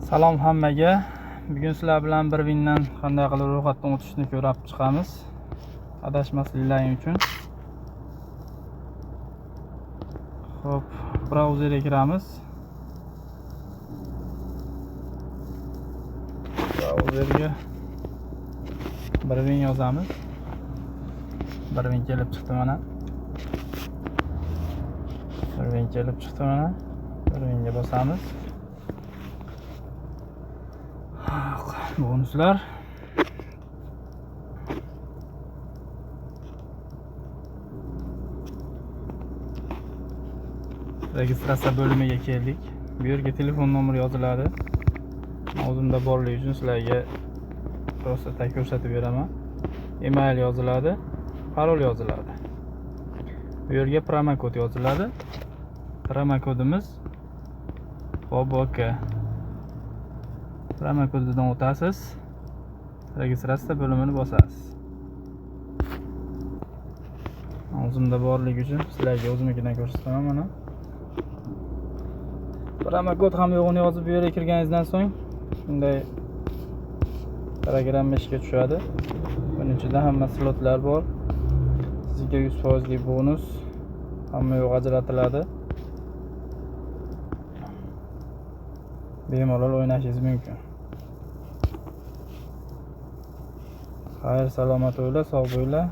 Salom hammaga. Bugun sizlar bilan bir windan qanday qilib ro'yxatdan o'tishni ko'rib chiqamiz. Adashmasliklaring uchun. Xo'p, brauzerga kiramiz. Brauzerga bir win yozamiz. Bir win kelib chiqdi mana. Bir win kelib chiqdi mana. Bir winga bosamiz. Bonuslar. Registratsiya bo'limiga keldik. Bu yerga telefon nomeri yoziladi. O'zimda borligi uchun sizlarga просто tak ko'rsatib beraman. Email yoziladi, parol yoziladi. Bu yerga promokod yoziladi. Promokodimiz BOBOK. Promokodidan o'tasiz. Registratsiya bo'limini bosasiz. O'zimda borligi uchun sizlarga o'zimnikidan ko'rsataman mana. Promokod ham yo'g'ini yozib bu yerga kirganingizdan so'ng shunday programma ishga tushadi. Buning ichida hamma slotlar bor. Sizga 100% bonus hamma yo'q ajratiladi. Bemalol o'ynashingiz mumkin. Xayr, salomat bo'linglar, sog' bo'linglar.